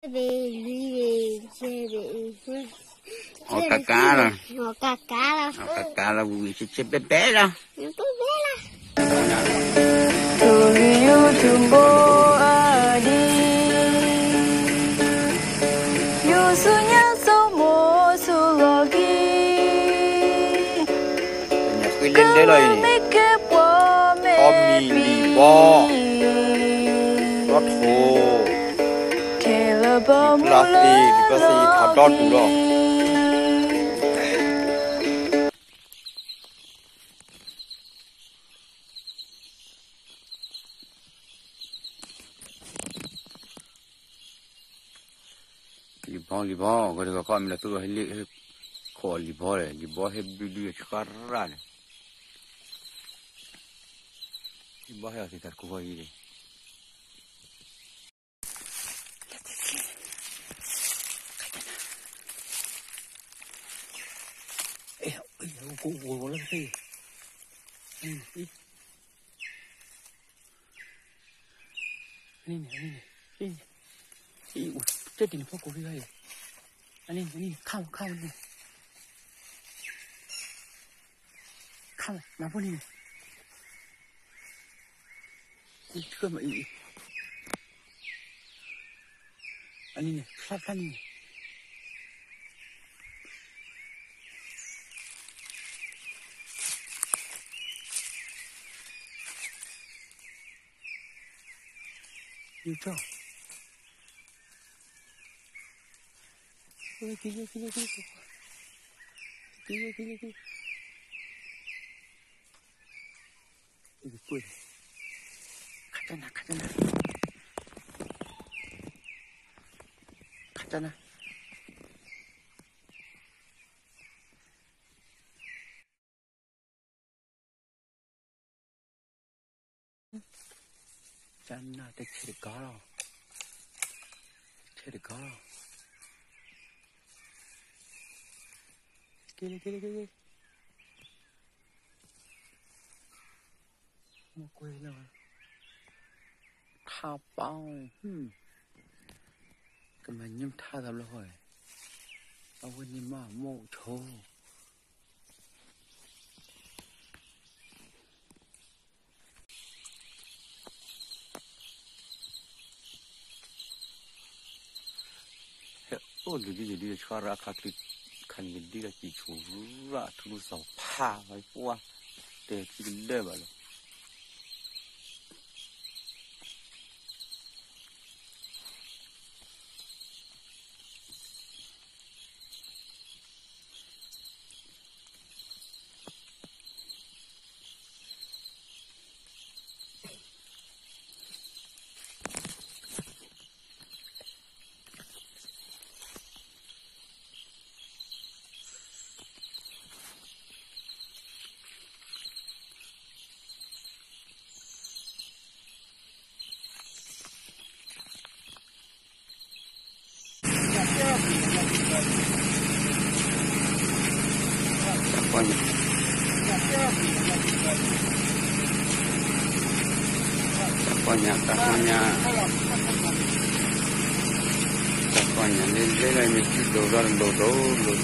ဘ့ၣ်လွံၢ်ဘ့ၣ်ယဲၢ်ဘ့ၣ်, အီၣ်ကးကးလီၤ, အီၣ်ကးကးလီၤ, အီၣ်ကးကးလီၤ, ဝံၤဝံၤဆဲးဆဲးဘဲဘဲလီၤ, ဘဲဘဲလီၤ. ထူၣ်ယိာ်ထူၣ်ဘိအဒံး, ယိာ်ဆူညါစိမိၢ်ဆူလီၢ်ခံ, ကမ့ၢ်ကဲပှၤမ့ၢ်ပံၤ, အီထီၣ်, ထဲလၢပမူလၢလီၢ်ခံ လံၤဘီ လံၤဘီ ဂီၤတဂီၤခီ မ့ၢ်လီၤသူၣ်လီၤဟဲလ့ၣ် ခိးလံၤဘီဒီး လံၤဘီဟဲဘျုးဒုးဆှါရၣ်န့ၣ်, လံၤဘီဟဲအီၤသ့ၣ်တၢ်တကိးဂီၤအံၤန့ၣ်, န့ၣ်န့ၣ်, ကဲတ့ၢ်န့ၣ်ဖီကိးဂၤအံၤ, အန့ၣ်န့ၣ် ခါမခါမန့ၣ်, ခါမနၤဖိန့ၣ်န့ၣ်, ဆှၢမအံၤ, အန့ၣ်န့ၣ် ဖျါဖျါန့ၣ်န့ၣ် ယူၤထီၣ်, က့ၤလၢ က့ၤလၢ က့ၤလၢ, က့ၤလၢ က့ၤလၢ, က့ၤလၢ, ခးတနၤ ခးတနၤ, ခးတနၤ. ကနၣ်တဆဲးတကါလီၤ, ဆဲးတကါလီၤ, က့ၤလၢ က့ၤလၢ က့ၤလၢ, မ့ၢ်ကွဲးလီၤ, ထါပီ, ကမၤညၣ်ထါသးဘျီဃီ, အဝဲန့ၣ်မးမိၢ်ဆိ ဟဲအိၣ်လံၤဒ်ယဒ်ဆှါရၣ်အခါချံ, ခါန့ၣ်ယဒ်လၢကံၣ်ဆူၣ်, ရၣ်ထူၣ်ထူၣ်စီၤဖးဝဲပှၢ်, တဲခံကဒၢၣ်ဘၣ်လီၤ. တၢ်ပီၢ်ညၣ်, တၢ်ပီၢ်ညၣ်, တၢ်ပီၢ်ညၣ်, တၢ်ပီၢ်ညၣ်လၢလၢလၢမ့ၢ်ထံဒိၣ်ဒီးလိၤဒိၣ်လိၤဒိၣ်.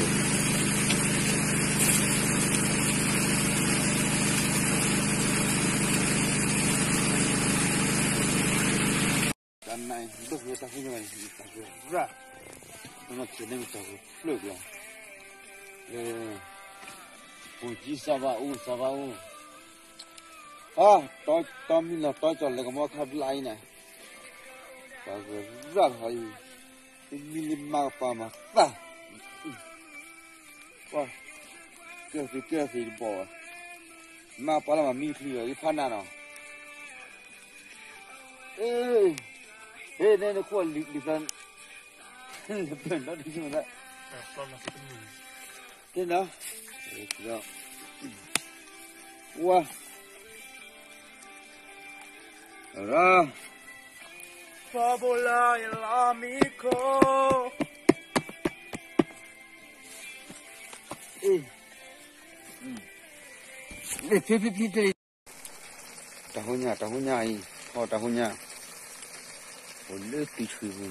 တၢ်နါအံၤ ဒိၣ်က့ၤတၢ်ဃုန့ၣ်ဘၣ်န့ၣ် တၢ်ဂ့ၤရၣ်, မ့ၢ်မ့ၢ်ထံၣ်န့ၣ် တၢ်ဂ့ၤဖျၢၣ်ကျါ, လၢ ပူၤကံစၢ်ဘၣ်အူ စၢ်ဘၣ်အူ, အါ, တီမံလီၤတီကၠီၣ်လၢကမီခါဘျါအံၤန့ၣ်, တၢ်ဂ့ၤရၣ်လီၤအံၤ, တမံလၢမၤကပၤမၤသၣ် ကွၢ်, ကဲသ့ၣ်ကဲသ့ၣ်တဘီၣ်ဘၣ်, မၤပှၤလၢမၤမံချံဘၣ် ယဖးနၤနီၤ, အ့, ဟ့ၣ်န့ၣ်နခိၣ်လံၤသး, လၢပျၢၤဒီးတယုၢ်သး, ကဲနီၤ, ဝါ ရၢ, ပှၤဘိးလၢယလီၤမံခိၣ်, အ့, ဖံဖံဖံတလံ, တၢ်ဟူညၣ် တၢ်ဟူညၣ်အံၤ, ဟီၣ်တၢ်ဟူညၣ်, အိၣ်လၢသံဆှံပူၤ,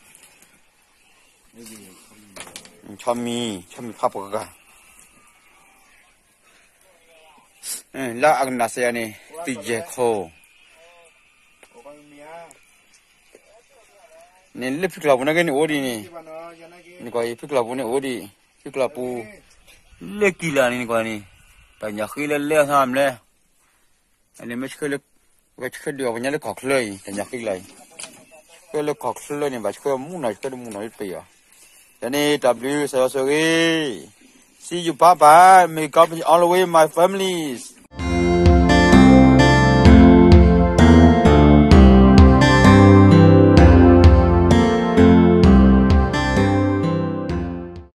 ဆီမံၤ, ဆီမံၤဖးပှၤဂၤ, လၢအကနၣ်စ့ၢ်ယၤန့ၣ် သံယဲၢ်ခိၣ် န့ၣ်လၢဖုကျီၢ်ပူၤနာ်က့န့ၣ်အိၣ်ဒံးန့ၣ်, နကွၢ်အံၤ ဖုကျီၢ်ပူၤန့ၣ်အိၣ်ဒံး, ဖုကျီၢ်ပူၤ လၢကံၢ်လၢ်န့ၣ် နကွၢ်န့ၣ်, တၢ်ညၣ်ဃ့လၢလဲၢ်သးမလဲၣ်, အန့ၣ်မ့ၢ်ဆှၢလၢ, ပကဆှၢဒုးအီၤပညါလၢကီၢ်ချၢအံၤ တၢ်ညၣ်ဃ့လၢ်အံၤ, ဆှၢလၢကီၢ်ချၢန့ၣ် ဘၣ်ဆှၢမူနီၤ ဆှၢတမူနီၤတပ့ၤအီၤ, ယန့ၣ်တၢ်ဘျုးစၢ်ယွၤဆိၣ်ဂ့ၤ, see you bye bye, may God be all the way my families.